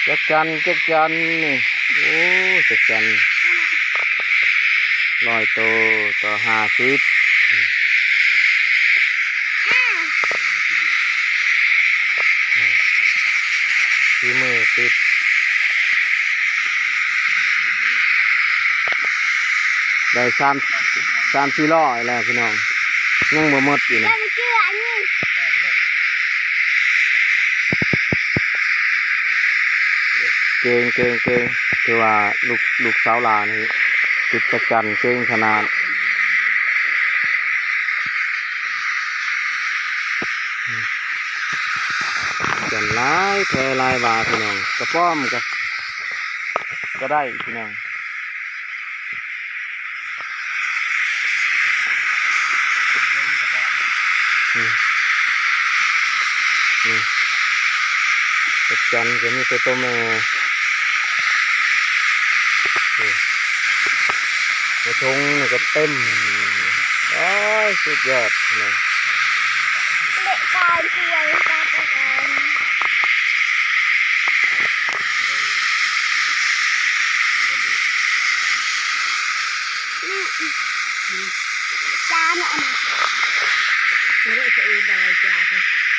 ຈັກຈັນ ຈັກຈັນນີ້ ໂອ້ ຈັກຈັນ ຮ້ອຍໂຕຕໍ່ຫ້າສິບ ອ່າ ຝີມືຕິດ ໄດ້ສາມ ສາມສີ່ຮ້ອຍແລ້ວພີ່ນ້ອງ ຍັງບໍ່ໝົດຢູ່ນີ້ ເກັ່ງ ເກັ່ງ ເກັ່ງ ຖືວ່າລູກ ລູກສາວຫຼ້ານີ້ຕິດຈັກຈັ່ນເກັ່ງຂະໜາດ ຈັນຫຼາຍແທ້ຫຼາຍວ່າພີ່ນ້ອງ ກະປ້ອມກະ ກະໄດ້ພີ່ນ້ອງ. ນີ້ ນີ້ ຈັກຈັ່ນກະມີແຕ່ໂຕແມ່ ນີ້ ໃນຖົງນີ້ກະເຕັມ ໂອ້ຍ ສຸດຍອດເນາະ. ເລະການຊ່ວຍການ ຈານອະນະ ເລະສະເອດອຍຈາ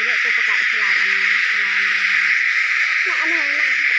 ເລະໂກປະກະສະລາດອະນາ ສະລາດອະນາ ນະອັນນັ້ນນະ.